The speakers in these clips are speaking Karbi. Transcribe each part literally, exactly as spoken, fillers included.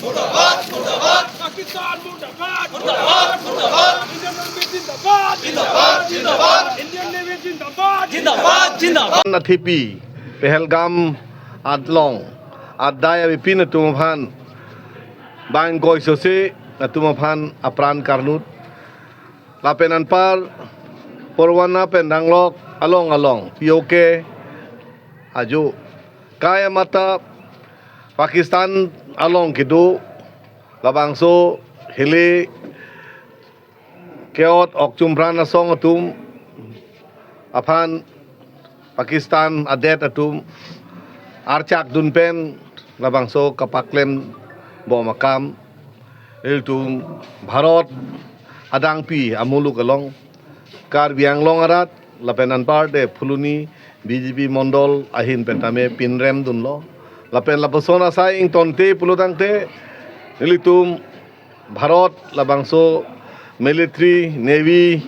Pakistan murdabad! Murdabad! Murdabad! Indian Army zindabad! Zindabad! Zindabad! Indian Navy zindabad! Zindabad! Zindabad! Athepi Pahalgam along adai avepin atum aphan bang koi sose atum aphan apran karlut. Lapen anpar Parwana pen Danglok along along P O K ajo kai amata Pakistan along kedo labangso hili ke-ot okchumpran asong atum aphan Pakistan adet atum archak dun pen labangso kapaklem bom akam ilitum Bharat adangpi amuluk along Karbi Anglong arat lapen anparte Phuloni B J P mondol ahin pen tame pinrem dunlo. Lapen lapuson asai ingtonte pulotangte nelitum Bharat labangso military, navy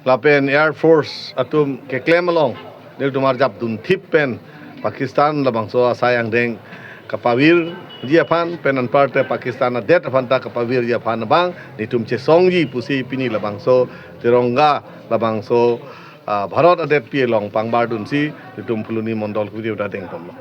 lapen air force atum keklem along nelitum arjap dunthip pen Pakistan labangso asai angdeng kapavirji aphan pen anparte Pakistan adet aphan ta kapavirji aphan abang nelitum chesongji pusi pini labangso Tiranga labangso, ah, Bharat adetpi along pangbar dunsi nelitum Phuloni mondol kuri udah dengponlo.